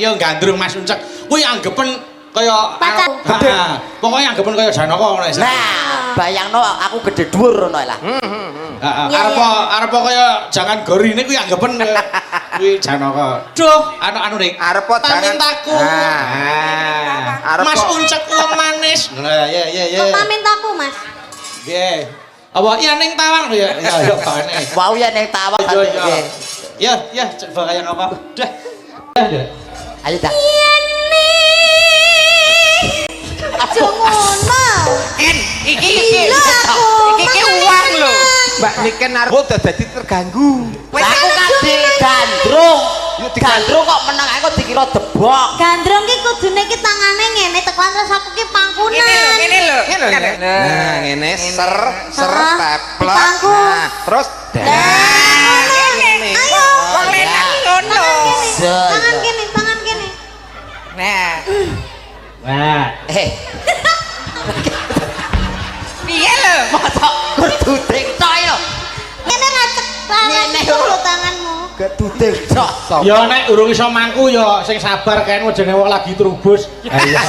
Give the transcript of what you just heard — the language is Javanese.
Ya gandrung Mas Uncek. Kuwi anggepen kaya Pacar. Heeh. Pokoke anggepen kaya Janaka ngono wis. Nah, bayangno aku gede dhuwur ngono lah. Heeh. Iya, Arep iya. Arep kaya jangan gorine kuwi anggepen kuwi Janaka. Duh, anu-anu ning. Arep jangan Pamintaku. Nah. Ah. Arep Mas kok- Uncek wong manis. Nah, ya ya ya. Kok pamintaku, Mas? Nggih. Apa ya ning tawang ya? Ya ya bane. Wau ya ning tawang. Iya iya. Nggih. Ya ya coba kaya ngapa. Dah. Ya. Ayo dah. Yen ning Aja ngono. En, iki iki. Gila aku. Iki iki uang lho. Mbak Niken arep udah dadi terganggu. Lah aku kan digandrung. Gandrung kok meneng aku dikira debok. Gandrung ki kudune ki tangane ngene tekan terus aku ki pangkunan. Ngene lho, ngene lho. Ngene lho. Nah, ngene ser ser Heeh. teplek. Dipangku. Nah, terus Lah, ngono. Ngene. Ayo. Wong lanang ngono. Tangan kene, tangan kene. Nah, Nah. Eh, piye lho? mosok gududing tok yo. Ngene ngacek tangan Ngene. lho tanganmu. Geduding tok. Ya nek urung iso mangku ya sing sabar kae jenenge wong lagi trubus. Iya.